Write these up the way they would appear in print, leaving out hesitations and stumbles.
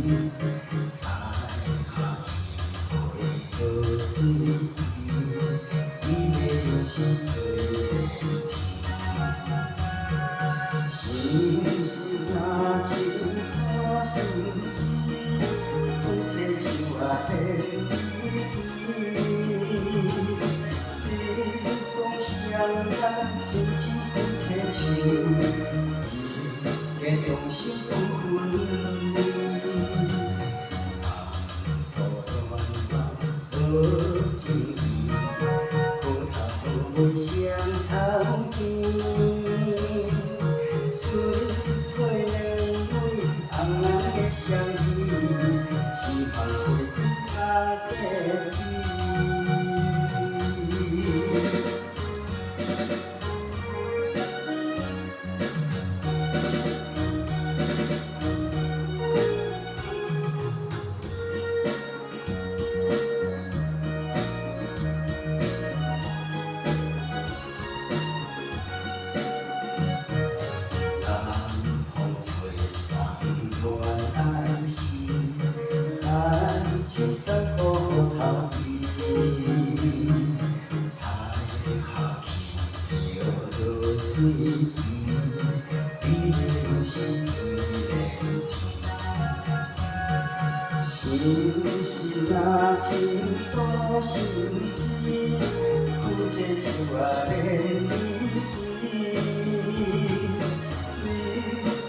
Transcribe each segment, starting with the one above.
采下去花落水甜，美的又是翠莲甜。心事若情锁心思，夫妻树仔连绵。你讲双人亲像夫妻树，应该同心不分离。难道恋好情义，好头好尾双头甜。喙皮两蕊红红的相依，希望花开早结子。南風吹送恋愛時，牽手送苦頭皮，采下去叫落水甜，美的又是翠蓮甜。心事若情鎖心思，夫妻樹仔連绵。你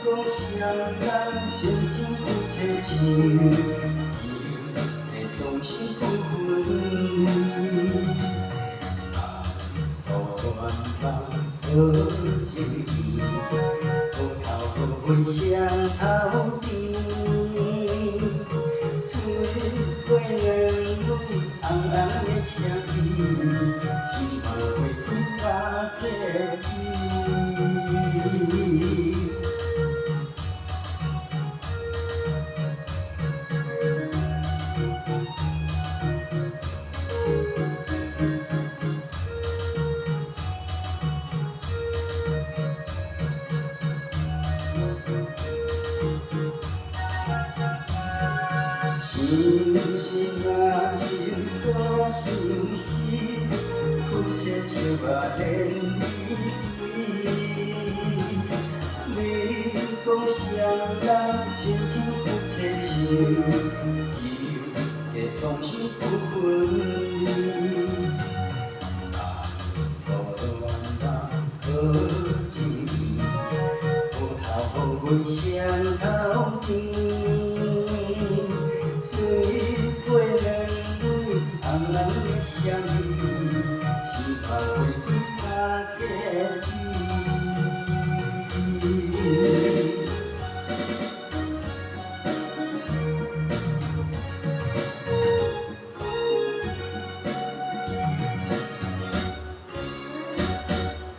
講雙人親像夫妻樹，應該同心不分離。難道戀好情義，好頭好尾雙頭甜。喙皮兩蕊紅紅的相依，希望花開早結子。心事若情鎖心思，夫妻樹仔連綿。你講雙人親像夫妻樹，應該同心不分離。難道戀好情義，好頭好尾雙頭甜。